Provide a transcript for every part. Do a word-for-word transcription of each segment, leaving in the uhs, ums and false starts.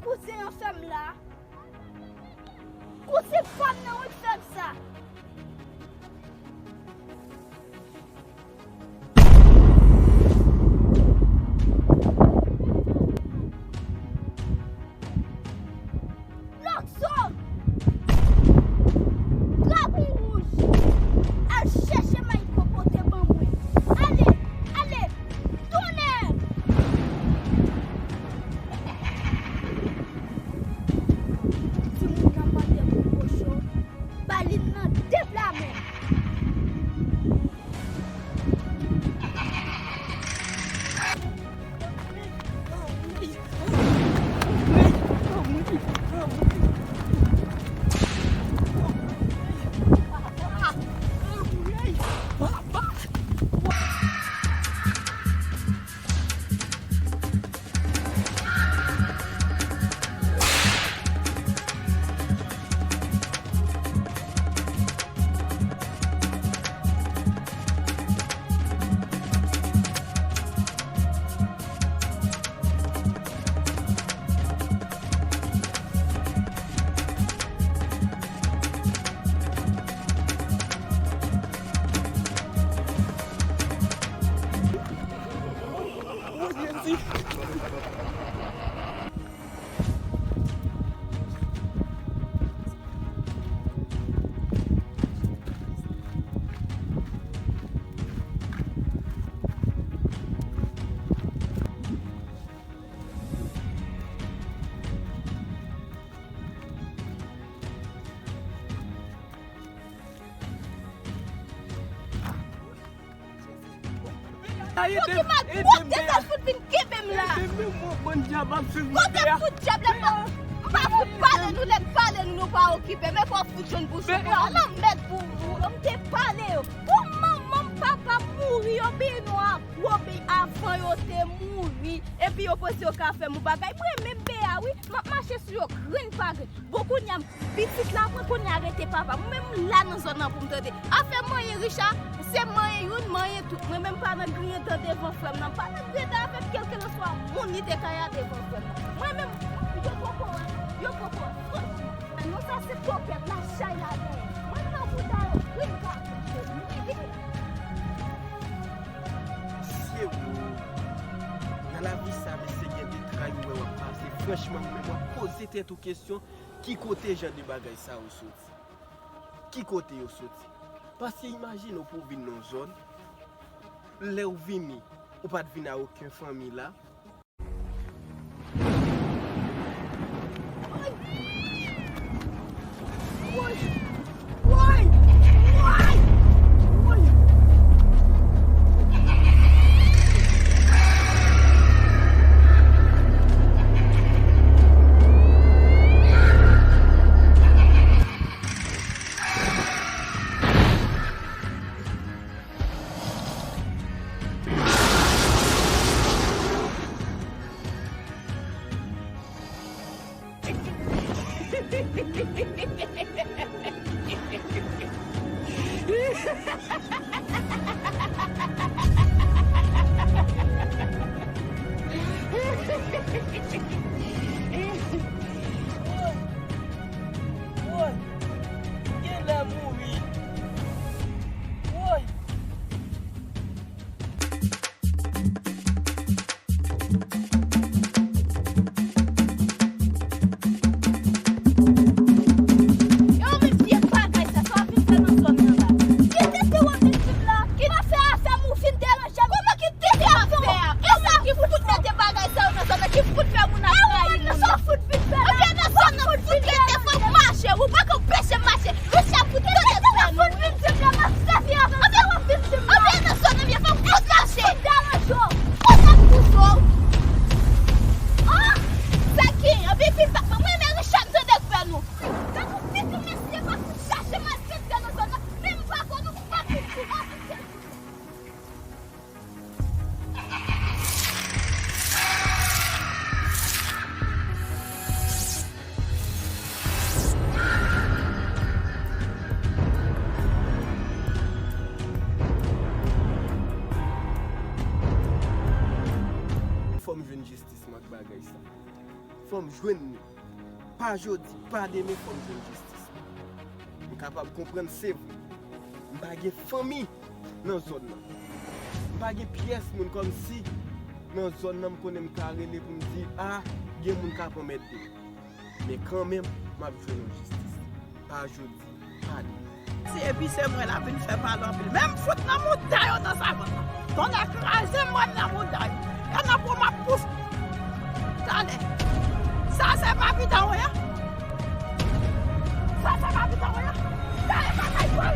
Kouzen an fè m la. Kouzen pa m nan wi k fè m sa. Lakson! Drapo wouj! Al chèche Mayko pote ban mwen! Ale! Ale! Tonnè! Timoun nan mande pou kochon, ba li nan de pla men. Yo ki mal pwòp de sa fout vin kenbe m la. Kote fout djab la m pa fout pale nou lè n pale nou nou pa okipe men fò fout jwenn bouch ou konsa lanmèd pou ou m te pale yo pou manman m papa m mouri yo biye nou a gwo bi avan yo te mouri epi yo panse yo ka fè m yon bagay mwen menm be a wi m ap mache sou yo grenn pa grenn. Bon, kounye a, pitit la pran, kounye a rete papa. Mwen menm m la nan zòn nan pou m tande. Afè manyen Richa, se manyen youn, manyen tout. Mwen menm m pa nan griyen dan devan frè m nan. M pa nan griyen dan avèk kèlkelanswa moun li te ka ye a devan frè m nan. Mwen menm, yo poko wè, yo poko wè. Franchman, non sa se topèt la chay la dèyè. Mwen nan bouda yo, wi m ka kouche. Mesye wo, nan lavi sa, mesye gen de tray ou wè w ap pase. Franchman, ou menm w ap poze tèt ou kesyon, ki kote jan de bagay sa yo soti? Ki kote yo soti? Paske imajine w pou w vin nan yon zòn, lè w vini, ou pa t vin a okenn fanmi la. Woy! Woy! Genlè mouri. Woy! Fò m jwenn li. Pa jodi, pa demen, fò m jwenn jistis. M kapab konprann, se vre. M pa gen fanmi nan zòn nan. M pa gen pyès moun kòmsi nan zòn nan m konnen m ka rele pou m di, a, gen moun k ap anmède m. Men kanmenm, m ap jwenn yon jistis. Pa jodi, pa demen. Si epi se mwen l ap vin fè pale anpil. Men m fout nan mouda yo nan savann nan. Tonnè kraze m, mwen nan mouda yo. E nan po m ap pouf. Talè. Sa se pa pidan w ye? Sa se pa pidan w ye? Talè, bagay pral.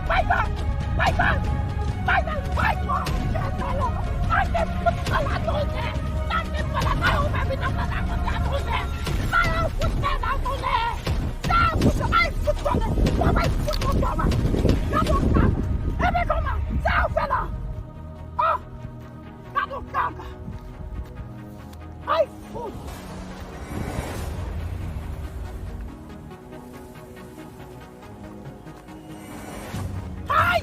Bagay pral. Bagay pral. Bagay pral. Talè. Talè, fout talè, tonnè. Talè, fout talè, tonnè. Talè, fout talè, tonnè. Sa a fout yo, ay fout tonnè, yo bay fout yon kòman. Gade yon kaka. Epi kòman, sa yo fè la? Oh, gade yon kaka. Ay fout. Ay!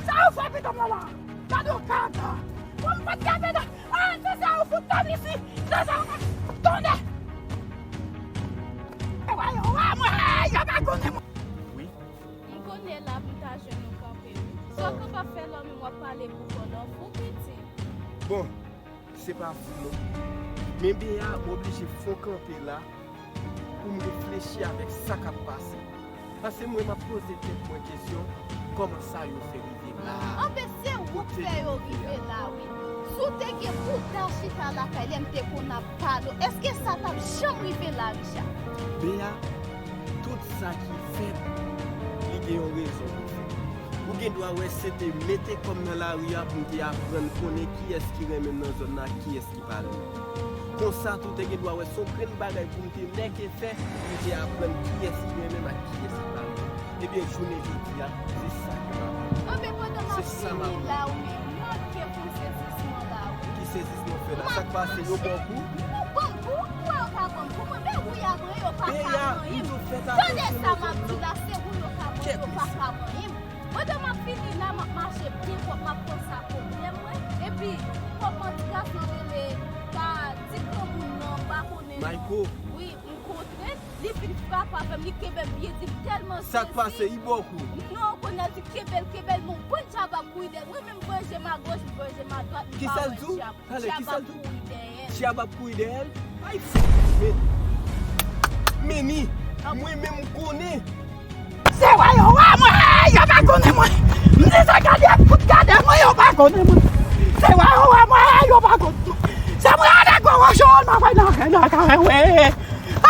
Sa yo fè pitit mwen la? Gade yon kaka. Bon, m pa t gade la. Ah, se sa yo fout tande isi. Se sa yo fout tande. E wè yo wè mwen, yo pa konnen mwen. Wi. M konnen la pou m ta jwenn ou kanpe, wi. Sa w kapab fè la, men w ap pale pou kò w, w fou piti. Bon, se pa fou non. Men Bea oblije fè w kanpe la. Pou m reflechi avèk sa k ap pase. Paske mwen, m ap poze tèt mwen kesyon, kòman sa yo fè rive la? Anben, se ou k fè yo rive la, wi. Si w te gen kouta chita lakay lè m te konn ap pale w, èske sa t ap janm rive la, Richard? Bea, tout sa ki fèt, li gen yon rezon pou l fèt. Ou gen dwa wè se te mete kò m nan lari a pou m te aprann konnen kiyès ki renmen m nan zòn nan ak kiyès ki pa renmen. Konsa tou, te gen dwa wè se yon grenn bagay pou m te nèke fè, pou m te aprann kiyès ki renmen m ak kiyès ki pa renmen m. Ebyen, jounen jodi a, se sa ke m ap fè. Anben, pandan m ap fini la, ou menm, manke pou sezisman la, wi. Ki sezisman w fè la? Sa k pase, yo ba w kou? Yo ban m kou, ou kwè yo ka ban m kou? Mwen, men wi a mwen, yo pa ka ban m. Tande sa m ap di la, se wi yo ka ban m, yo pa ka ban m. Pandan m ap fini la, m ap mache byen pwòp, m ap pran sa pwoblèm mwen. Epi, kòman ti gason rele, pa ti granmoun nan, m pa konnen non. Mayko. Wi, m kontre l, li vin frape avè m, li kenbe m byen di m tèlman sezi. Sa k pase, li ba w kou? Non, kounye a l di kenbe l, kenbe l, men yon bann djab ap kouri dèyè l. Mwen menm, m ranje m agòch, m ranje m adwat, m pa wè djab. Talè, kisa l di w? Djab ap kouri dèyè l. Djab ap kouri dèyè l? Ay, men, men ni, mwen menm m konnen. Se wè yo wè mwen, yo pa konnen mwen. M di sa gade ak kout gade mwen, yo pa konnen mwen. Se wè yo wè mwen, yo pa konnen mwen. Se mwen ale gwo wocho, m ap fè nan kay, nan kay, wi.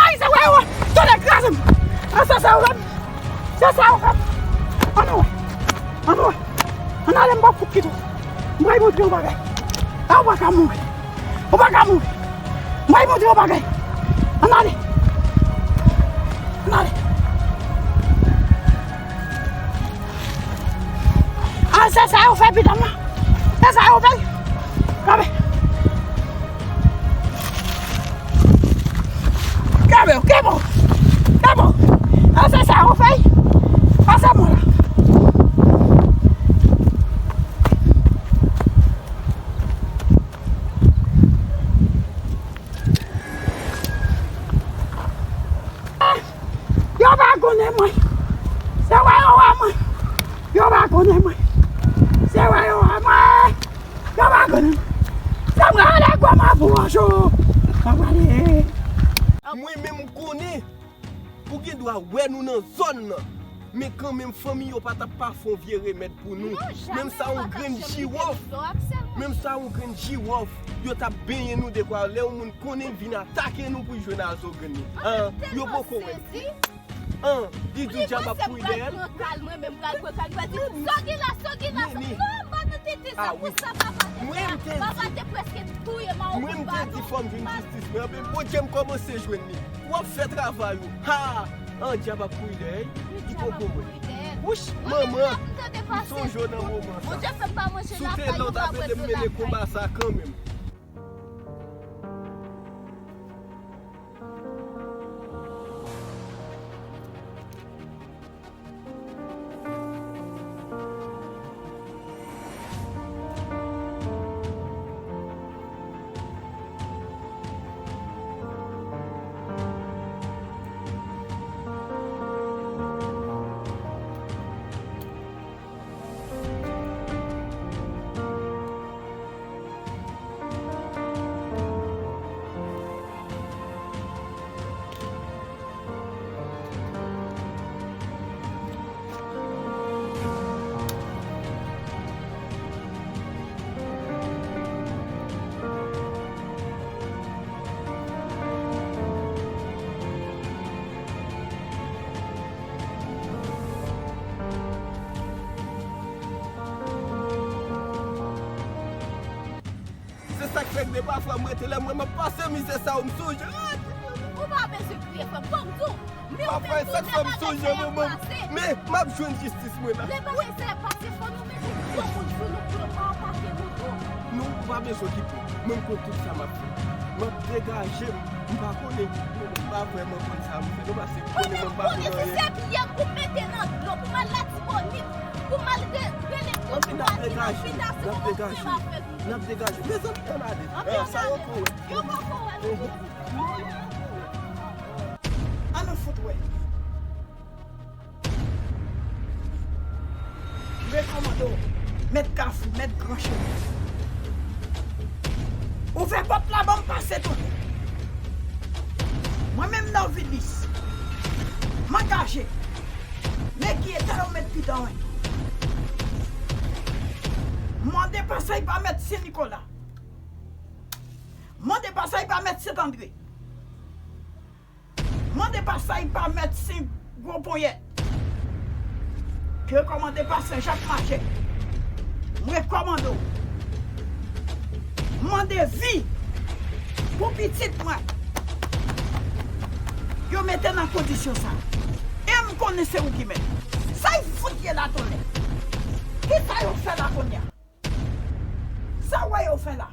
Ay, se wè yo wè, tonnè kraze m. An, se sa yo wè m. Se sa yo fè m. Ann wè. Ann wè. Ann ale, m p ap fout kite w. M pral montre w bagay. A, ou pa ka mouri. Ou pa ka mouri. M pral montre w bagay. Ann ale. Ann ale. A, se sa yo fè pitit mwen. Se sa yo fè. Kanpe. Kenbe w, kenbe w, kenbe w. Pase sa yo fè. Pase mwen la. Yo pa konnen mwen. Se wè yo wè mwen. Yo pa konnen mwen. Se wè yo wè mwen. Yo pa konnen. Se mwen ale gwo mapou an cho. Mwen pale. Mwen menm m konnen ou gen dwa wè nou nan zòn nan. Men kanmenm fanmi yo pa t ap pa fè yon vye remèd pou nou. Menm sa yon grenn jiwòf. Menm sa yon grenn jiwòf. Yo t ap benyen nou dekwa lè yon moun konnen vin atake nou pou jwenn a zo grenn li. An, yo poko wè. An, li di djab ap kouri dèyè l. Mwen menm pral pran kal mwen, men m pral pran kal mwen di, "Sogila, Sogila, non, m pa nan tete sa pou sa papa te fè. Papa te prèske touye m a yon kout baton." Mwen m te di fò m jwenn jistis mwen, anben Bondye m kòmanse jwenn li. W ap fè travay ou. Ha! An, djab ap kouri dèyè l. Li poko wè. Wouch, manman, m sonje w nan moman sa. Si w te la, w t ap ede m mennen konba sa kanmenm. Sa k fè k depa frè m rete la, mwen m ap pase mizè sa yo, m sonje. Ou pa bezwen kriye, frè m. Ban m di w, men ou fè sa k fè m sonje, manman. Men m ap jwenn jistis mwen la. Lè bagay sa ap pase, fò nou mete gwo moun sou nou pou nou pa atake nou tou. Non, ou pa bezwen kite. Mwen m konn tout sa m ap fè. M ap degaje m. M pa konnen, m pa vrèman konn sa m fè. Non, paske konnen mwen m pa konnen anyen. Mwen menm, konnen se sèvyèt pou m mete nan dlo, pou m al Latibonit, pou m al rele tout moun, al di lapidasyon, pou mwen m ap fè. N ap degaje. Mezanmi, ann ale. Ann ale. Sa yo poko wè. Yo poko wè nou. Ann nou fout wè. Rekomando, mèt Kafou, mèt Gran Chemen. Ouvè pòt la, ban m pase tounen. Mwen menm, Novilis, m angaje. Men ki eta yo met pidan wen. Mande pasaj pa mèt Sen Nikola. Mande pasaj pa mèt Sent Andre. Mande pasaj pa mèt Sen Gwo Ponyèt. Ki rekòmande pa Sen Jak Majè. Mwen kòmande w. Mande vi pou pitit mwen. Yo mete nan kondisyon sa. E m konnen se ou ki mèt. Sa y fout ye la tonnè? Kisa yo fè la kounye a? Sa w wè yo fè la?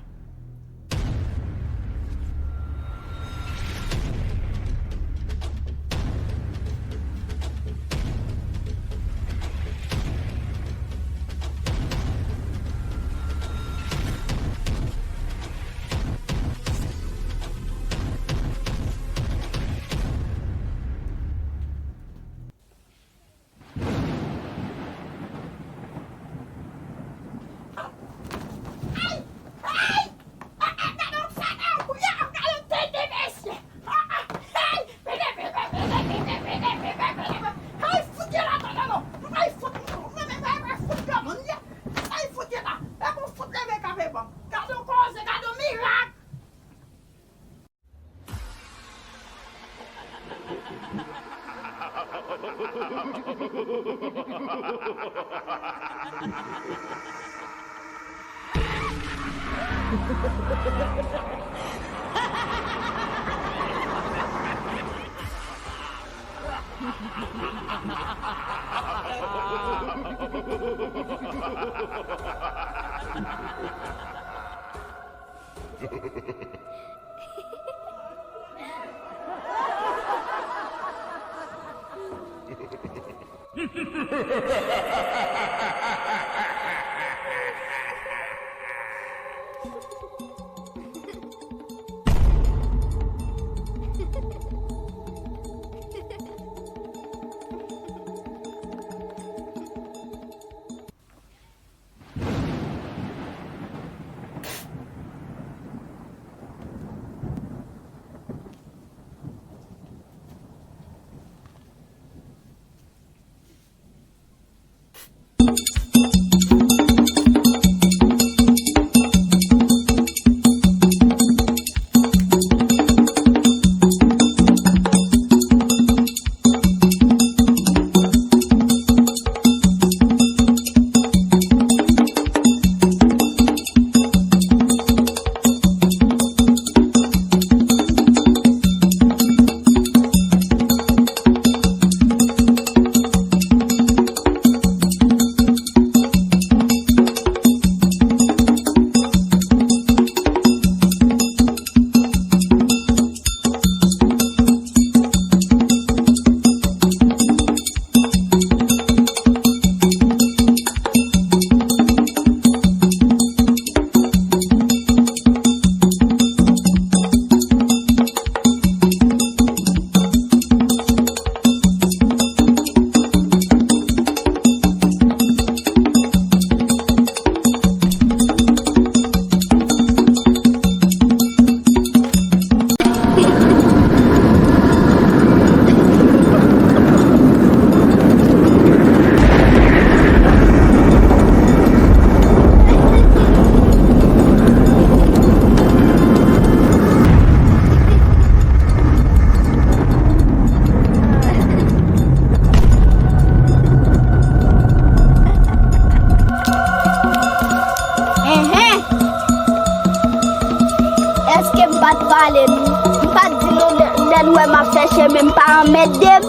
Pa t pale nou. M pa t di nou lè, lè n wè m ap fè chemen m pa anmède m.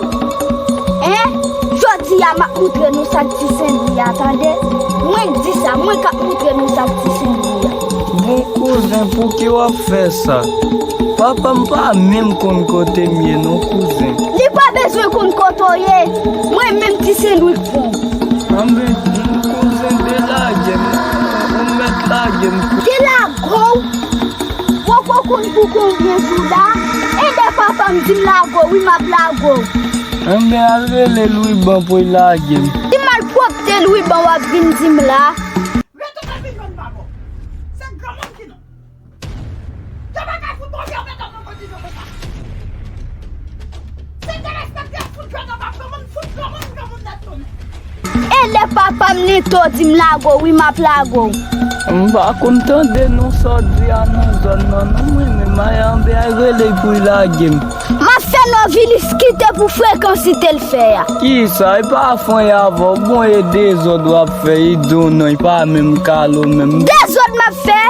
Hein? Jodi a m ap moutre nou sa k Ti Sen Lwi a, tande. Mwen k di sa, mwen k ap moutre nou sa k Ti Sen Lwi a. Bon kouzen, pouki w ap fè sa? Papa m pa menm konn kote m ye non, kouzen. Li pa bezwen konn kote w ye. Mwen menm Ti Sen Lwi k bon. Anben, kouzen, delage m. Ou mèt lage m. Delage w? Poko konn pou konbyen jou la? E lè papa m di m lage w, wi, m ap lage w. Anben, al rele Lwiban pou l lage m. Di malpwòpte Lwiban w ap vin di m la. Retounen vin jwenn papa w. Se granmoun ki nou. Yo pa ka fout Bondye yon medam nan kondisyon konsa. Se derespekte fout jwèt anba granmoun, fout granmoun, granmoun nèt tounen. E lè papa m Lento di m lage w, wi, m ap lage w. M pa konn tande non sa w di a nan zòn nan, non, mwen menm, ay anbe, ay rele l pou l lage m. M ap fè Novilis kite pou frekans li te l fè a. Kisa? E pa fanyen avè w, bon, e dezòd w ap fè, e di w non, e pa menm kalo menm. Dezòd m ap fè,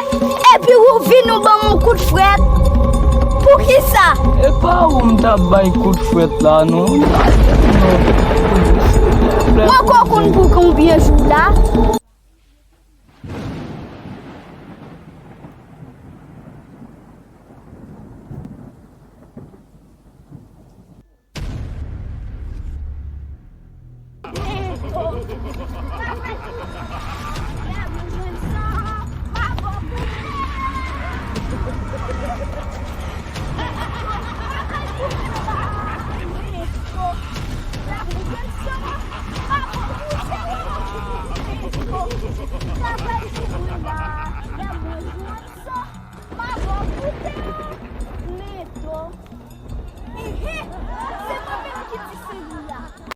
epi ou vin ou ban m yon kout frèt. Poukisa? E pa ou m t ap bay kout frèt la, non. Mwen ko konn pou konbyen jou la.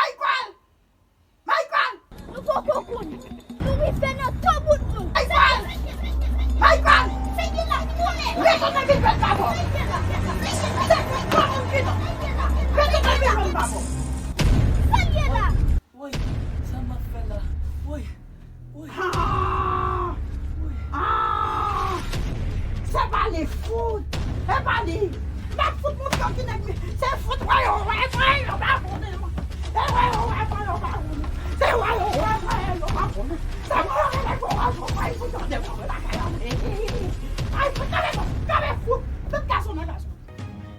Michael! Michael! Nou poko konn. Nou rive nan to bout nou. Michael! Michael! Retounen vin jwenn papa w. Se fòt granmoun ki nou. Retounen vin jwenn papa w. Sa l ye la? Woy, sa m ap fè la? Woy, woy. Ah! Ah! Se pa li fout. E pa li. M ap fout montre w ki nèg li. Se fout wè yo wè mwen, yo pa konnen mwen. Se wè yo wè mwen, yo pa konnen. Se wè yo wè mwen, yo pa konnen. Se mwen yo wè nèg yo wè mwen, fout yo devan mwen lakay la. Ay, fout, kanpe, kanpe, fout. Tout gason nan gason.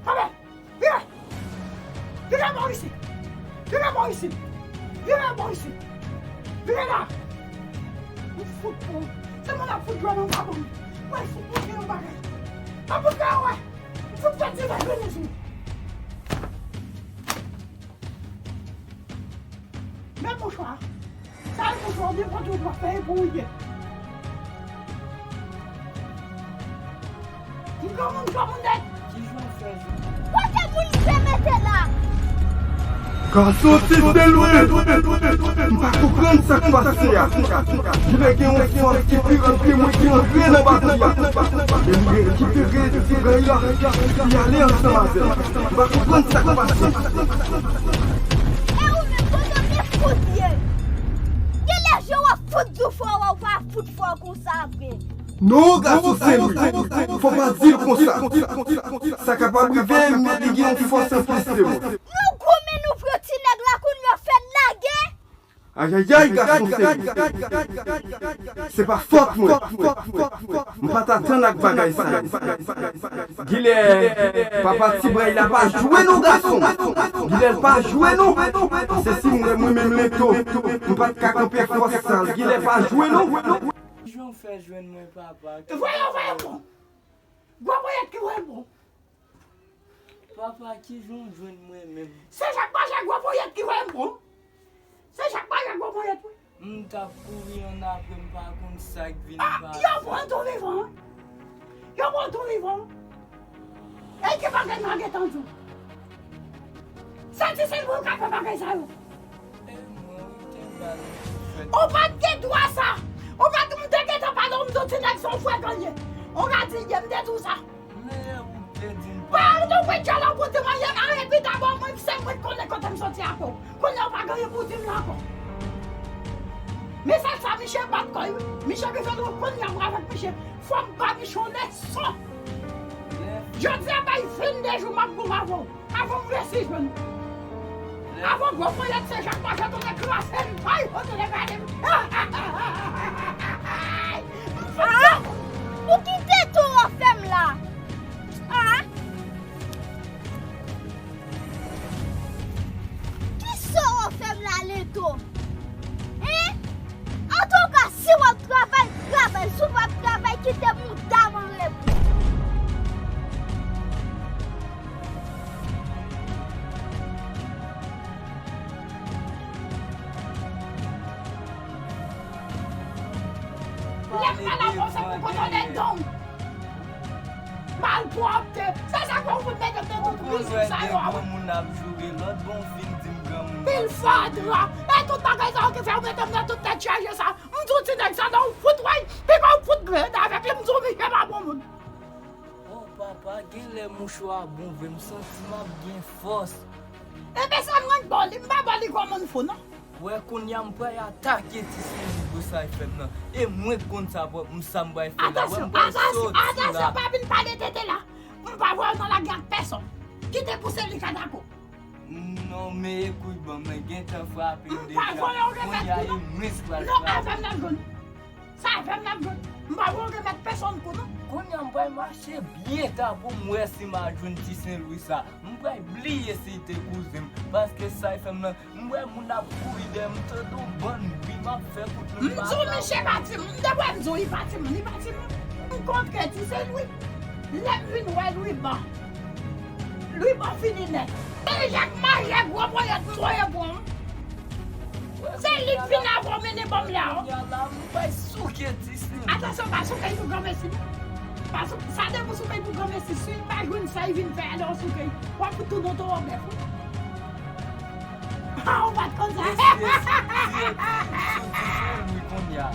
Kanpe. Vire! Vire bò isit! Vire bò isit! Vire bò isit! Vire la! Ou fout pou. Se moun ap fout dlo nan babon. Mwen fout pou yon bagay. Mwen pou fè wè. Ou fout fè ti fè grenn sou. Men mouchwa. Sa e mouchwa, nenpòt ou dwe fè e pou ou ye. Di granmoun, granmoun nèt. Ki jan w fè jwenn? Kote moun se mete la? Gason Ti Sen Lwi, m pa konprann sa k pase a. Genlè gen yon fòs ki pi gran ke mwen ki antre nan batri a. E m rekipere ti granmoun la, li ale ansanm avè l. M pa konprann sa k pase. E ou menm, kote w te fout ye? Genlè je w ap fout di w fò a, ou pa fout fò konsa vre. Non, gason Sen Lwi, fò pa di l konsa. Sa kapab rive, men li gen yon fòs anplis ke mwen. Nou goumen, nou pran ti nèg la, kounye a fè l lage. Ayayay, gason Sen Lwi. Se pa fòt mwen. M pa t atann ak bagay sa yo. Gilè, papa Ti Bray la pa jwe non, gason. Gilè, l pa jwe non. Se si mwen, mwen menm Lento, m pa t ka kanpe fòs sa. Gilè pa jwe non. Kijan w fè jwenn mwen, papa? Voye, voye bon. Gwo ponyèt ki voye bon. Papa, kijan w jwenn mwen menm? Se chak mache gwo ponyèt ki voye bon. Se chak mache gwo ponyèt, wi. M t ap kouri annapre, m pa konn sa k vin pase. Ah, yo pran tou vivan. Yo pran tou vivan. E ki bagay m a gentan di w? Santi se nou ka fè bagay sa yo. Ou pa t gen dwa sa. Ou pa t, m te gentan pale w, m di w ti nèg se yon frekan l ye. Ou ka di l ye, m te di w sa. Pa ou te wè djòl ou pote mwen ye a, epi dabò mwen, se mwen k konnen kote m soti a tou. Kounye a ou pa gen anyen pou w di m la ankò. Mesaj sa, misye bat kò l wi. Misye bezwen nou kounye a, mwen avèk misye. Fò m ba misye yon leson. Jou m ap goumen avè w. Avan m resi jwenn ou. Avan gwo ponyèt se Jacques Marchand tounen kraze m. Ay, o tounen kraze m. Ah, pou ki teto w fè m la? Ah? Kisa w fè m la, Leto? Hein? Antouka, si w ap travay, travay. Si w p ap travay, kite mouda m anlè bouch ou. Lè m pa la fòs pou kontwole don. Malpwòpte. Se sa k fè w fout mete m nan tout rizib sa yo a. Ou konn wè de granmoun ap joure lòt, bon, w fin di m granmoun. Pil fatra. E tout bagay sa yo ki fè w mete m nan tout tèt chaje sa. M di w ti nèg sa non, w fout wè, piga w fout grenn avèk li, m di w misye pa bon moun. Oh papa, genlè mouchwa a bon vre, m santi m ap gen fòs. Ebyen sa m rann ba w li, m pa ba w li kòm moun fou non. Wè, kounye a m pral atake ti Sen Lwi pou sa l fè m nan. E mwen k konn sa pwòp m, sa m pral fè la. Wè, m pral soti la. Atansyon, atansyon, pa vin pale tete la. M pa voye w nan lagè ak pèsonn. Kite pou Sen Lwi k atake w. Non, men ekout, bon, mwen gentan frape w deja. M pa voye w remèt kou non. Kounye a e mwen k pral frape w. Non, avè m n ap jwenn. Sa avè m n ap jwenn. M pa voye w remèt pèsonn kou non. Kounye a m pral mache byen ta pou m wè si m a jwenn ti Sen Lwi sa. M pral bliye si l te kouzen m. Paske sa l fè m nan, m wè moun ap kouri dèyè m, m tande yon bann bri, m ap fè kout men m pa ka. M di w misye pa timoun, m te wè m di w li pa timoun, li pa timoun. M kontre ti Sen Lwi. Lè m vin wè Lwiban, Lwiban fini nèt. E Jacques Marchand gwo ponyèt m voye pran. Se li k vin avè w mennen ban m la. Kounye a la, m pral souke ti Sen Lwi. Atansyon, pa souke l pou granmesi non. Pa sou, sa depi w souke l pou granmesi, si l pa jwenn sa l vin fè a lè w souke l, w ap fout tounen w toro bèf wi. Ah, ou pa t konn sa. Mesye, si, si, si, si, si, wi, kounye a,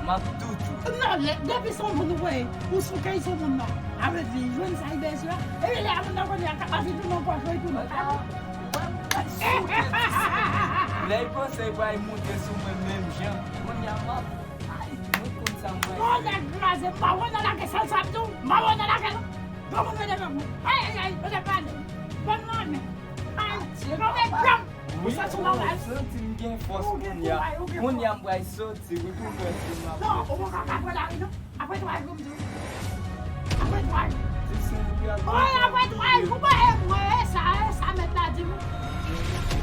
m ap toutou. Non, lè, depi se yon moun ou voye, ou souke l sou moun nan. Sa vle di, jwenn sa l bezwen an. Epi lè a moun nan kounye a kapab vin tounen yon pòch, li tounen. Lè l panse l pral monte sou mwen menm jan, kounye a m ap, ay, mwen konn sa m pral fè. Bon, nèg kraze, m pa wè nan lagè sal sa ap di w, m pa wè nan lagè non. Granmoun mete men pou. Ay, ay, ay, mete men. Bon, non, men. Ay, non, men, granm. Wi, ou santi m gen fòs kounye a. Kounye a m pral soti, wi, pou m wè si m ap. Non, ou poko ka pran lari, non. Apre twa jou, m di w. Apre twa jou. Ti Sen Lwi ap. Wi, apre twa jou, mwen, e mwen, e sa, e sa mèt la di m.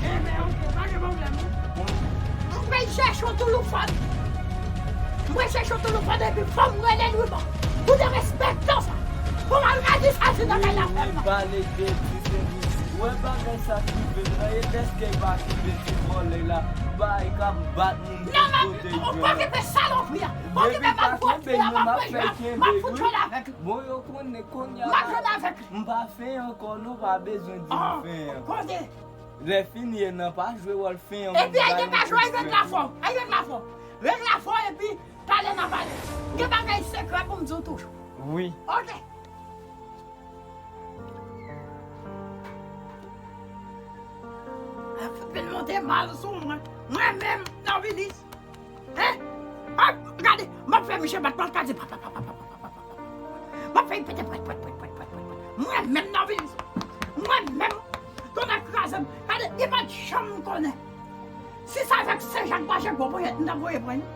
Ebyen, oke, pa gen pwoblèm. Mwen chèche yon touloufòn. Mwen chèche yon touloufòn epi fò m rele Lwiban. Pou derespektan sa. Pou m al ka di sa se nan kay la fè m nan. Pale de ti Sen Lwi. Wè bagay sa k rive m nan, e dèske l pa kenbe ti vòlè la. Bay k ap bat moun tout kote l jwenn. Non, men, ou pa kenbe salopri a. Pa kenbe malpwòpte a, m ap fè jwèt, m ap fout jwèt avèk li. Bon, yo konnen kounye a. M ap jwèt avèk li. M pa fen ankò non, pa bezwen di m fen an. Kote? Lè fini e nan pa jwe wòl fen an. Epi ay gen pa jwe, ay règle afè w. Ay règle afè w. Règle afè w epi pale n a pale. Gen bagay sekrè pou m di w toujou. Wi. Oke. Anpil monte mal sou mwen. Mwen menm, Nobilis. Hein? Ah, gade, m ap fè misye bat, m ap kaze, pa, pa, pa. M ap fè l pete pwèt, pwèt, pwèt. Mwen menm nan vil. Mwen menm. Tonnè kraze m. Gade, li pa t janm konnen si se avèk Sen Jak Mache gwo ponyèt m t ap voye pran li.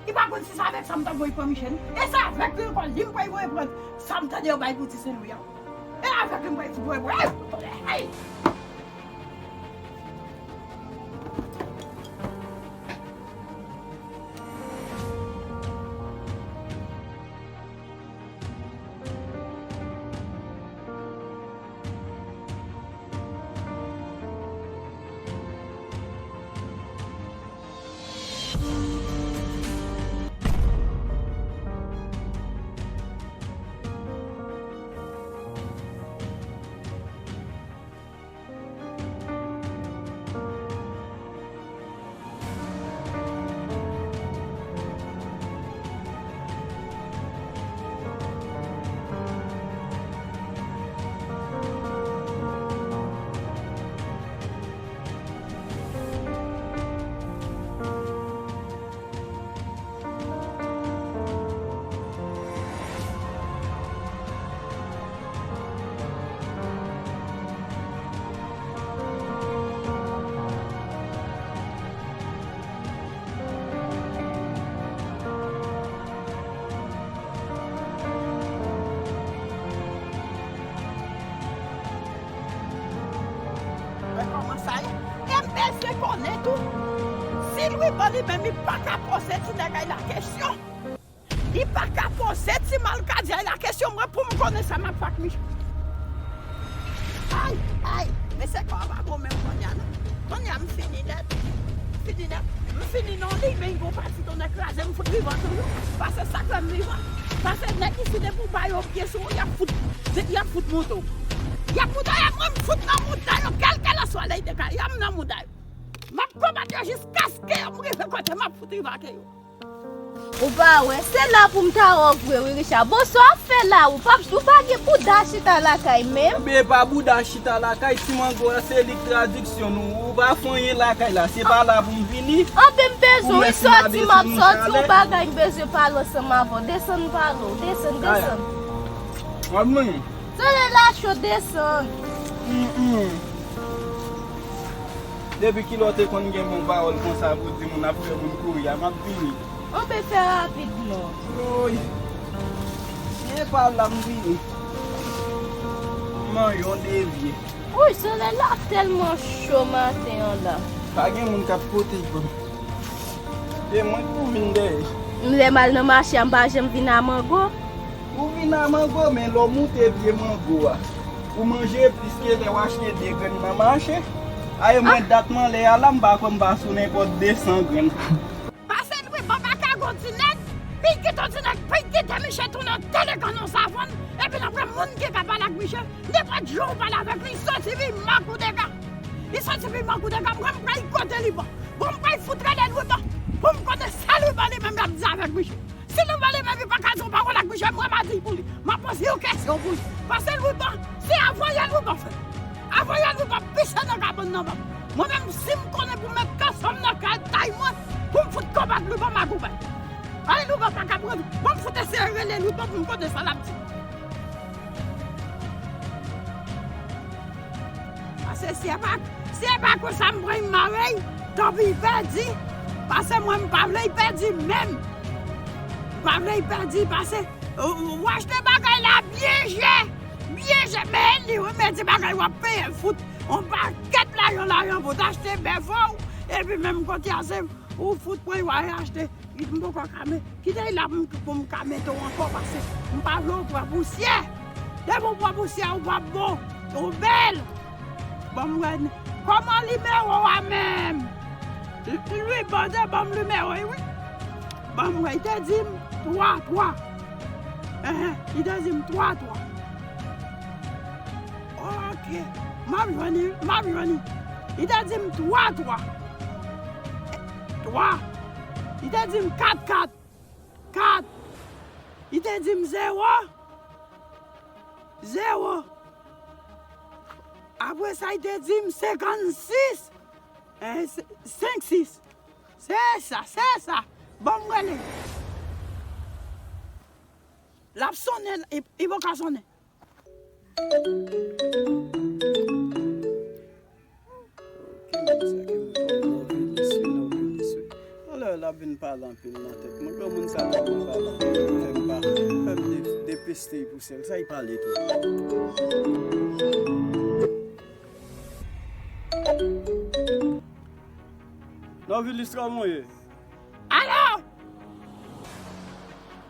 Li pa konn si se avèk sa m t ap voye pran Michel. E se avèk li ankò, li m pral voye pran sa m tande yo bay pou ti Sen Lwi a. E avèk li m pral voye pran. Ey! Ey! Konnen tou, si Lwiban li menm li pa ka poze ti nèg la kesyon, li pa ka poze ti malkadi la kesyon, mwen pou m konnen sa m ap fè ak misye. Ay, ay, mesye kò a pa bon menm kounye a non. Kounye a m fini nèt. Fini nèt. M fini nan li, men yon pati tonnè kraze m fout vivan toujou. Paske sa k fè m vivan. Paske nèg isi depi w ba yo pye sou ou, y ap fout, y ap fout moute w. Y ap moute w, y ap mwen m fout nan moute yo, kèlkelanswa lè y te ka, y ap nan moute yo. M ap konbat yo jiskaske yo m rive kote m ap fout rive ak yo. Ou pa wè, se la pou m ta wè w vre wi, Richard. Bon, sa w ap fè la, ou pa, ou pa gen bouda chita lakay menm? Ebyen, e pa bouda chita lakay, ti mango a, se li k tradiksyon nou. Ou pa fè anyen lakay la, se pa la pou m vini. Anben, m bezwen wi, sòti, m ap sòti, yon bagay m bezwen pale ansanm avè w. Desann m pale w, desann, desann. Anmwen. Solèy la cho, desann. Mm, mm. Depi kilè w te konn gen bon pawòl konsa pou di moun, ap fè moun kouri a, m ap vini. Anben fè rapid non. Woy. Si e pa la m vini. Manyon devye. Woy, solèy la ap tèlman cho maten an la. Pa gen moun k ap pote pou m. E mwen k pou vin dèyè. M lè m al nan mache a, m pa janm vin a mango. Ou vin a mango, men lè w moute pye mango a, ou manje plis ke lè w achte de grenn nan mache. Aye mwen, dat m anlè a la, m pa kwè m pa sou nenpòt de san grenn. Pase Lwiban pa ka gon ti nèg, pi kite yon ti nèg, pi kite misye tounen delegan nan savann, epi l ap wè moun ki ka pale ak misye, nenpòt jan w pale avèk li, li soti pi mal kou dega. Li soti pi mal kou dega, mwen m pral kote Lwiban. Bon, m pral fout rele Lwiban pou m konnen sa Lwiban li menm l ap di avèk misye. Si Lwiban li menm li pa ka di yon pawòl ak misye, mwen m a di pou li. M ap poze yon kesyon pou li. Pase Lwiban, se avoye Lwiban fè. Avoye Lwiban pise nan kabann nan banm. Mwen menm, si m konnen pou m met kanson m nan kay tay mwen, pou m fout konbat Lwiban, m a konbat. Ay, Lwiban pa ka pran. Bon, m fout eseye rele Lwiban pou m konnen sa l ap di. Pase si e pa, si e pa konsa m pran m mare, tanpi pèdi. Pase mwen m pa vle pèdi menm. M pa vle pèdi, pase, ou, ou achte bagay la byen chè, byen chè, men li wi, men ti bagay w ap peye fout. On pakèt lajan, lajan pou t achte bèf ou, epi menm kote a se ou fout pran yo al achte. M poko ka men, kite l la pou m, pou m ka mete w ankò, pase m pa vle w pran pousyè. Depi w pran pousyè, ou p ap bon. Ou bèl. Ban m wè, kòman nimewo a menm? Lwiban te ban m nimewo l wi. Ban m wè, li te di m twa twa. Enhen, li te di m twa twa. Ok. M ap jwenn li, m ap jwenn li. Li te di m twa twa. Twa. Li te di m kat kat. Kat. Li te di m zewo. Zewo. Apre sa, li te di m senkannsis. Eh, se, senksis. Se sa, se sa. Ban m rele. L ap sonnen, li, li poko sonnen. Ki moun sa, ki moun? Oh, Novelis wi, Novelis wi. Talè l ap vin pale anpil nan tèt mwen. Granmoun sa tèlman pale anpil, fè m pa, fè m de-, depeste l pou sèl. Sa l pale tou? Novelis, kòman w ye? Alo!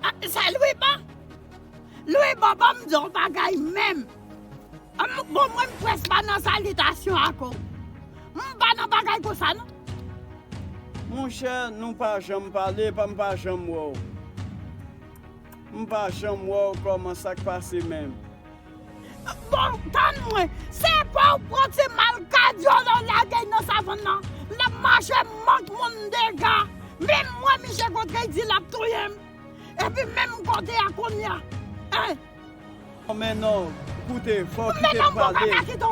Ah, se Lwiban? Lwiban, ban m di w bagay menm. Ah, m, bon, mwen m prèske pa nan salitasyon ak ou. M pa nan bagay konsa, non. Monchè, nou pa janm pale, pa m pa janm wè w. M pa janm wè w, kòman sa k pase menm? Bon, tann mwen, se pa w pran ti malkadi w la w lage l nan savann nan, l ap mache mank moun dega. Menm mwen, misye kontre di l ap touye m. Epi menm kote a kounye a. Hein? Men non, koute, fò w kite l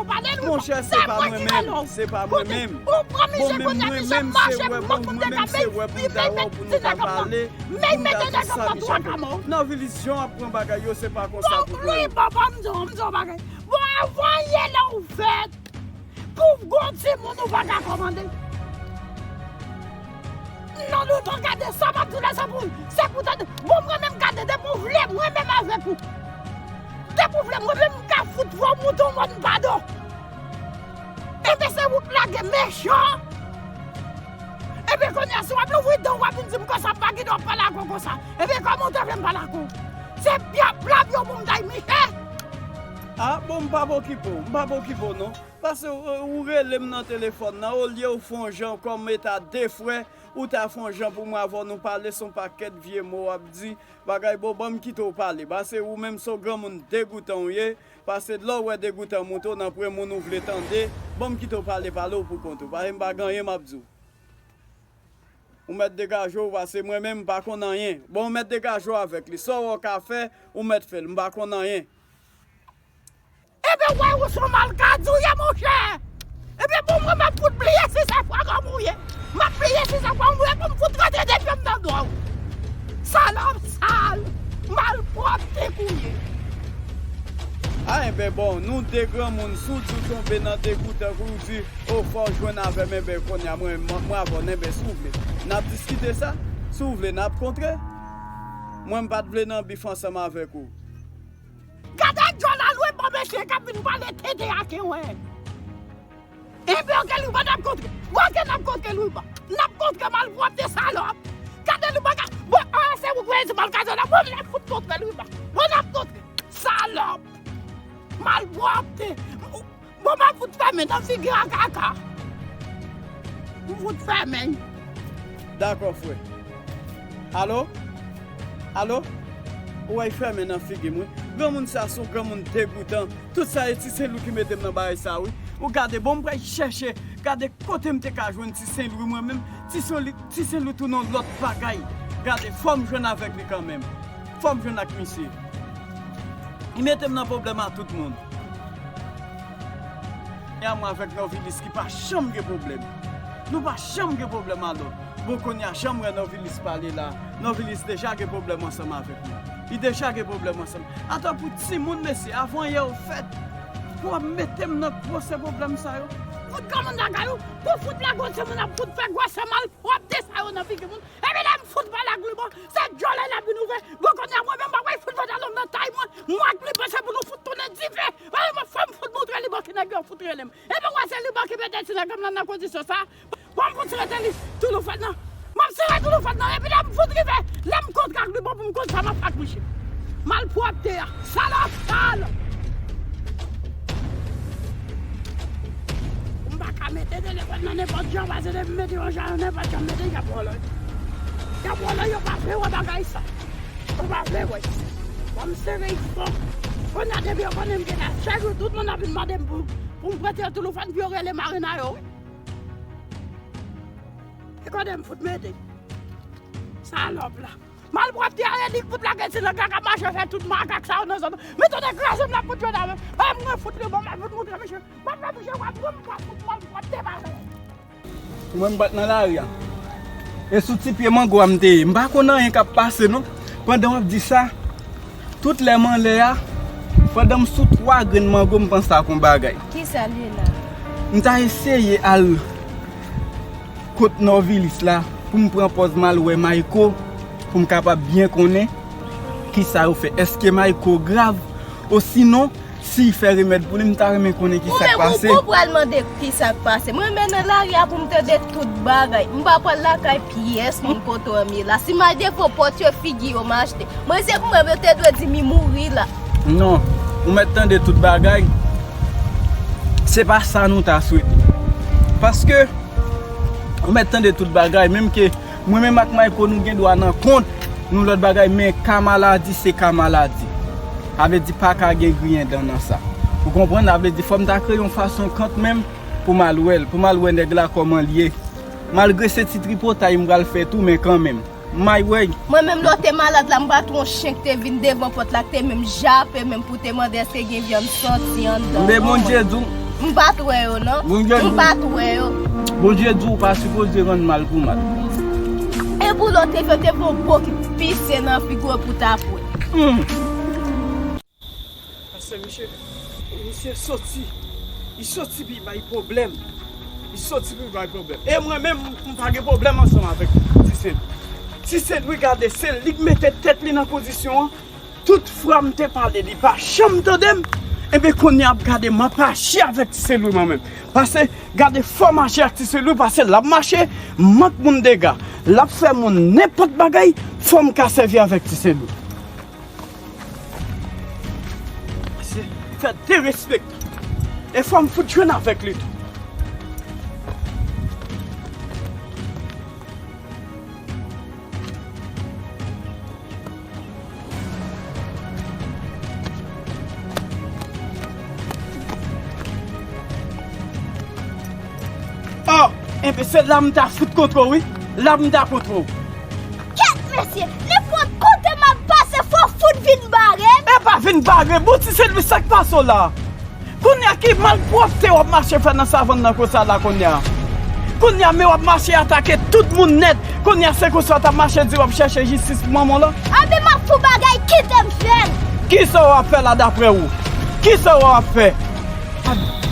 pale. Monchè, se pa mwen menm, se pa mwen menm. Bon, men mwen menm, se wè, bon, mwen menm, se wè pou m ta wè w, pou nou ta pale, pou m ta di sa, Michel. Novelis, jan w ap pran bagay yo, se pa konsa pou nou. Bon, m di w, m di w bagay. Bon, avan yè lè ou fèt, pou gon timoun ou pa ka kòmande. Non, nou pa gade sa m ap di w la, se pou, se pou tande. Bon, mwen menm gade, depi w vle, mwen menm avèk ou. Depi w vle, mwen menm m ka fout fè w moute yon mòn padon. Enben, se ou k lage mechan. Kounye a, si w ap louvri dan w, w ap vin di m konsa, m pa gen dwa pale ak ou konsa. Ebyen, kòman w te vle m pale ak ou? Se bla-, blab yo pou m bay, Miche. Ah, bon, m p ap okipe w, m p ap okipe w, non. Paske ou, ou rele m nan telefòn nan, olye ou fè yon jan kòm eta de frè, ou ta fè yon jan pou mwen avè w nou pale, se yon pakèt vye mo w ap di, bagay bon, ban m kite w pale. Paske ou menm se yon granmoun degoutan w ye, paske lè w wè degoutan moute w nan premye moun ou vle tande, ban m kite w pale, pale w pou kont ou. Paske m pa gen anyen m ap di w. Ou mèt degaje w, paske mwen menm m pa konn anyen. Bon, ou mèt degaje w avèk li. Sa w wè w ka fè, ou mèt fè l. M pa konn anyen. Ebyen, w wè, ou se yon malkadi w ye, monchè. Ebyen, bon, mwen, m ap fout bliye si se fwa kòm ou ye. M ap bliye si se fwa kòm ou ye pou m fout rantre de pye m nan dwòl. Salòp sal, malpwòpte k ou ye. A, enben, bon, nou de granmoun, si w di w tonbe nan degoutan, kou w di, o, fò w jwenn avè m, enben, kounye a, mwen, mwen, mwen avè w, enben, si w vle, n ap diskite sa. Si w vle, n ap kontre. Mwen, m pa t vle nan bif ansanm avèk ou. Gade djòl a lwe bon mesye k ap vin pale tete a ke wè. Enben, oke, Louiba, n ap kontre. Bon, oke, n ap kontre, Louiba. N ap kontre, malpwòpte, salòp. Gade Louiba ka, bon, an, se ou k voye di malkadi la. Bon, n ap fout kontre, Louiba. Bon, n ap kontre. Salòp. Malpwòpte. Bon, m ap fout fèmen nan figi a kaka. M fout fèmen. Dakò, frè. Alo? Alo? Ou wè, fèmen nan figi m, wi. Granmoun sa se yon granmoun degoutan. Tout sa e Ti Sen Lwi ki mete m nan bagay sa, wi. Ou gade, bon, m pral chèche, gade kote m te ka jwenn Ti Sen Lwi, mwen menm. Ti Sen Lwi, Ti Sen Lwi tounen yon lòt bagay. Gade, fò m jwenn avèk li kanmenm. Fò m jwenn ak misye. Li mete m nan pwoblèm a tout moun. E a mwen avèk Novilis ki pa janm gen pwoblèm. Nou pa janm gen pwoblèm alò. Bon, kounye a, jan m wè Novilis pale la, Novilis deja gen pwoblèm ansanm avèk mwen. Li deja gen pwoblèm ansanm. Atò pou timoun, mesye, avan yè ou fèt, pou w ap mete m nan gwosè pwoblèm sa yo. Fout granmoun lakay ou, pou fout lage yon timoun ap fout fè gwosè malpwòpte sa yo nan figi moun. Epi lè m fout pale ak Louiba, se djòlè l ap vin ouvè. Bon, kounye a, mwen menm, m ap fout pantalon nan tay mwen. Mwen ak li panse pou nou fout tounen dife. Mwen menm, fò m fout montre Louiba ki nèg yo fout rele m. Epi w wè se Louiba ki mete ti nèg la nan kondisyon sa. Bon, m fout rete li touloufèt nan. M ap sere touloufèt nan. Epi lè m fout rive, lè m kontre ak Louiba pou m konn sa m ap fè ak misye. Malpwòpte a. Salòp sal. M pa ka mete telefòn nan nenpòt jan, paske depi m mete yon jan, nenpòt jan m mete, y ap vòlè. Y ap vòlè, yo pa vle wè bagay sa. Yo pa vle wè. Bon, m sere y fò. Kounye a, depi yo konnen m gen la, chak jou, tout moun ap vin mande m pou, pou m prete yo touloufèt, pou yo rele marena yo, wi. E kote m fout mete? Salòp la. Malpwòpte a, e li k fout lage ti nèg la k ap mache fè tout makak sa yo nan zòn. Men tande kraze m la fout jwenn avè m. E mwen fout li bon, mwen fout montre misye. Mwen fè misye wè pou m pa fout malpwòpte pa fè. Mwen m pa t nan lari a. E sou ti pye mango a m te ye. M pa konn anyen k ap pase non. Pandan w ap di sa, tout lè m anlè a, pandan m sou twa grenn mango, m panse ak yon bagay. Kisa l ye la? M ta eseye al kot Novilis la pou m pran pòz m al wè Mayko, pou m kapab byen konnen kisa yo fè. Èske Mayko grav? Osinon, si y fè remèd pou li, m ta renmen konnen kisa k pase. Ou menm ou pral mande kisa k pase. Mwen menm nan lari a pou m tande tout bagay. M pa pral lakay pyès moun kote w ye la. Si m al devan pòt yo, figi yo m achte. Mwen se pou mwen, yo te dwe di m mouri la. Non, ou mèt tande tout bagay. Se pa sa nou ta swete. Paske, ou mèt tande tout bagay, menm ke mwen menm ak Mayko nou gen dwa nan kont, nou lòt bagay, men ka maladi, se ka maladi. Sa vle di pa ka gen griyen dan nan sa. Ou konprann? Sa vle di fò m ta kreye yon fason kantmenm pou m al wè l, pou m al wè nèg la kòman l ye. Malgre se ti tripotay m pral fè tou, men kanmenm. M ay wè. Mwen menm lè w te malad la, m pa t wè yon chen ki te vin devan pòt la, ki te menm jape menm pou te mande èske gen vyann sòti anndan. Men non, Bondye di w. M pa t wè yo non. Bondye di w. M pa t wè yo. Bondye di w ou pa sipoze rann mal pou mal. E pou lòt efè, te pran bon ki pise nan figi w pou ta pwè. Hmm. Paske misye, misye soti, li soti pou l bay pwoblèm. Li soti pou l bay pwoblèm. E mwen menm, m pa gen pwoblèm ansanm avèk Ti Sen. Ti Sen, wi, gade, se li k mete tèt li nan kondisyon an. Tout fwa m te pale, li pa janm tande m. Enben, kounye a ap gade, m ap mache avèk Ti Selwi mwen menm. Pase, gade, fò m mache ak Ti Selwi, pase l ap mache, m ap moun dega. L ap fè moun nenpòt bagay, fò m ka sèvi avèk Ti Selwi. Se fè derespektan. E fò m fout jwenn avèk li tou. Oh, enben se la m ta fout kontre w, wi. La m ta kontre w. Kèt mesye, nenpòt kote m ap pase, fò w fout vin bare m. E pa vin bare m, bon, Ti Selwi, sa k pase w la? Kounye a ki malpwòpte w ap mache fè nan savann nan konsa la kounye a? Kounye a, men w ap mache atake tout moun nèt. Kounye a, se konsa w t ap mache di w ap chèche jistis pou manman w lan? Anben, m ap fè w bagay, kite m fè l. Kisa w ap fè la, daprè w? Kisa w ap fè?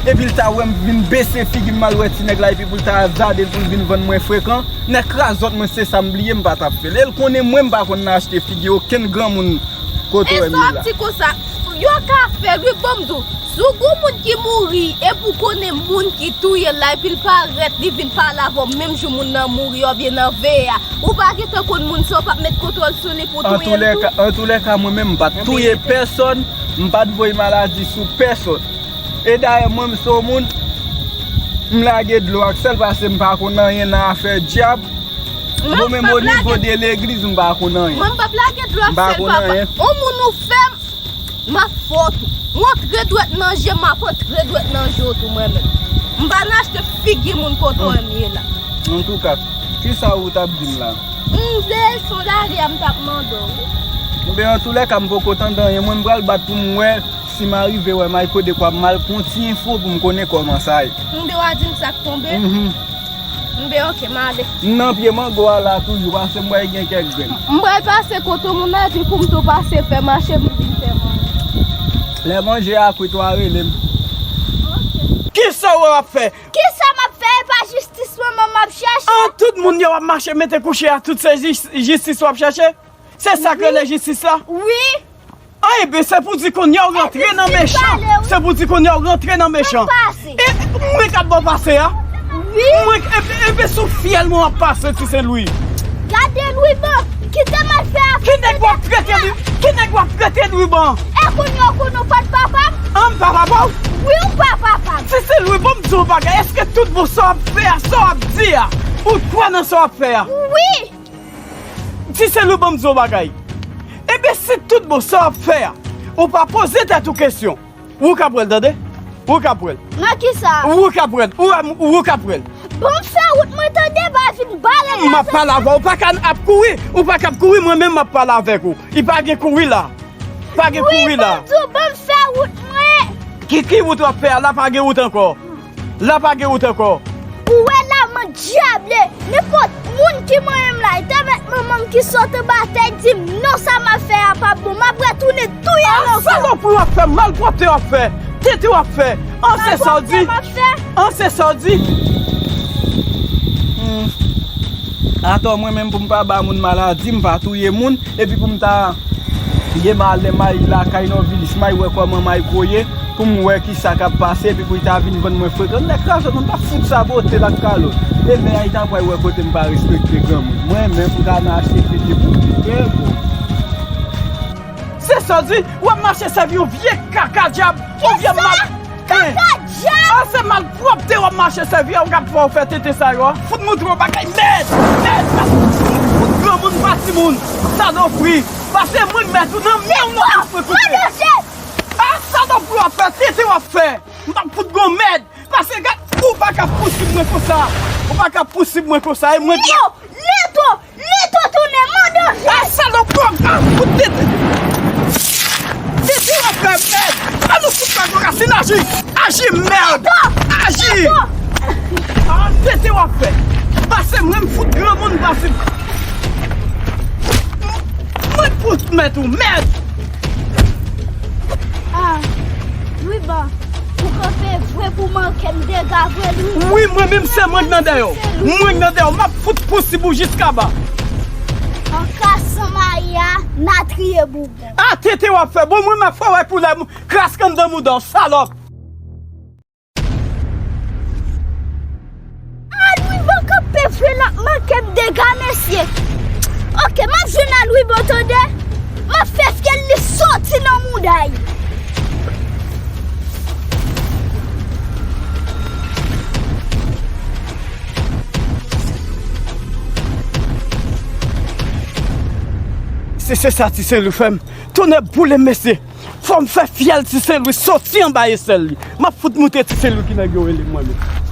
Epi l ta wè m vin bese figi m, m al wè ti nèg la, epi pou l ta azade l pou l vin vann mwen frekan. Nèg krazòt mwen, se sa m bliye, m pa t ap fè l. E l konnen mwen, m pa konn achte figi okenn granmoun kote w wè m ye la. E sa w ap di konsa? Yo ka fè l, wi, ban m di w. Si w gon moun ki mouri, epi w konnen moun ki touye l la, epi l parèt, li vin pale avè w menm jou moun nan mouri, oubyen nan veye a, ou pa gentan konn moun sa, w p ap met kontwòl sou li pou w touye l tou? Antoulèka, antoulèka, mwen menm, m pa t touye pèsòn, m pa t voye maladi sou pèsòn. E dayè, mwen, m se yon moun, m lage dlo ak sèl, pase m pa konn anyen nan afè dyab. Bon, menm o nivo de legliz, m pa konn anyen. Mwen, m p ap lage dlo ak sèl, papa. On moun ou fè m, m ap fè w tou. M antre dwèt nan je, m ap antre dwèt nan je w tou, mwen menm. M pa nan achte figi moun kote w wè m ye la. Antouka, kisa ou t ap di m la? M vle se yon lari a m t ap mande w, wi. Enben, antoulèka, m poko tande anyen. Mwen, m pral bat pou m wè si m arive wè Mayko dekwa m al pran ti enfo pou m konnen kòman sa ye. Enben, w a di m sa k tonbe? Mhm. Enben, oke, m ale. M nan pye mango a la toujou, pase m wè gen kèk grenn. M pral pase kote moun nan, epi pou m tou pase fè mache, m vin fè manje. Lè manje a kwit, w a rele m. Oke. Kisa w ap fè? Kisa m ap fè? E pa jistis mwen menm m ap chèche? Ah, tout moun yo w ap mache mete kouche a, tout se jis-, jistis w ap chèche? Se sa k rele jistis la? Wi. Ah, enben, se pou di kounye a w rantre nan mechan. Se pou di kounye a w rantre nan mechan. E mwen k ap ba w pase a? Wi. Mwen, enben, enben, sou fyèl mwen w ap pase, Ti Selwi. Gade Lwiban, kite m al fè afè. Ki nèg w ap trete Lwi-, ki nèg w ap trete Lwiban? E kounye a w konnen w pa t papa m? An, m pa papa w? Wi, w pa papa m. Ti Selwi, ban m di w yon bagay, èske tout bon sa w ap fè a, sa w ap di a, ou kwè nan sa w ap fè a? Wi. Ti Selwi, ban m di w yon bagay. Enben, si tout bon sa w ap fè a, ou pa poze tèt ou kesyon, ou ka pran l, tande? Ou ka pran l. Nan kisa? Ou ka pran l. Ou, ou ka pran l. Ban m fè wout mwen, tande, pa vin bare m. M ap pale avè w, ou pa ka ap kouri. Ou pa ka ap kouri, mwen menm m ap pale avèk ou. Li pa gen kouri la. Pa gen kouri la. Wi, ban m di w, ban m fè wout mwen. Ki, ki wout w ap fè a? La pa gen wout ankò. La pa gen wout ankò. Ou wè la, man dyable. Nenpòt moun ki manyen m la, e te mèt manman m ki sot anba tè di m, non, sa m ap fè a pa bon. M ap retounen touye l ankò. Ah, salopri w ap fè, malpwòpte w ap fè, tete w ap fè. An, se sa w di? Malpwòpte m ap fè? An, se sa w di? Hmm. Atò, mwen menm pou m pa ba moun maladi, m pa touye moun. Epi pou m ta ye m al lè may lakay Nobilis, may wè kòman Mayko ye, pou m wè kisa k ap pase, epi pou l ta vin vann mwen frekan. Nèg krazòt, mwen pa fout sabote l ak kalòt. E lè a, li ta pral wè kote m pa respekte granmoun. Mwen menm, m ka nan achte figi pou m, trè bon. Se sa w di, w ap mache sèvi yon vye kaka dyab, yon vye mal. Kaka dyab! Ah, se malpwòpte w ap mache sèvi a, w k ap fè w fè tete sa yo a. Fout moutre w bagay mèd! Mèd! Fout granmoun pa timoun! Salopri! Pase mwen mèd ou nan men w nan kafre koupe! Ah, salopri w ap fè, tete w ap fè! M ap fout gwo mèd! Pase gad, ou pa ka pousib mwen konsa! Ou pa ka pousib mwen konsa, e mwen... Leto! Leto tounen, mande anjèl! Ah, salopri, ah, fout tete! Tete w ap fè mèd! Ah, nou fout pa gwo rasin, aji! Aji, mèd! Leto! Aji! Leto! Ah, tete w ap fè! Pase mwen, m fout granmoun, pase... Mwen fout mèt ou, mèd! Ah, Lwiban, ou kanpe vre pou manke m dega vre, Lwiban. Wi, mwen menm se mwen k nan dèyè w. Mwen k nan dèyè w. M ap fout pousib ou jiskaba. An kasan. Maya, n a triye bougon. A tete w ap fè. Bon, mwen m ap fè w wè koulè m kraske anndan mouda w, salòp. A Louis Bon kanpe vre, l ap manke m dega, mesye. Oke, m ap jwenn a Louis Bon, tande. M ap fè fyèl li soti nan mouda l. Se, se sa Ti Sen Lwi fè m. Tonnè boule m, mesye. Fò m fè fyèl Ti Sen Lwi soti anba esèl li. M ap fout moutre Ti Sen Lwi ki nèg yo rele m, mwen menm.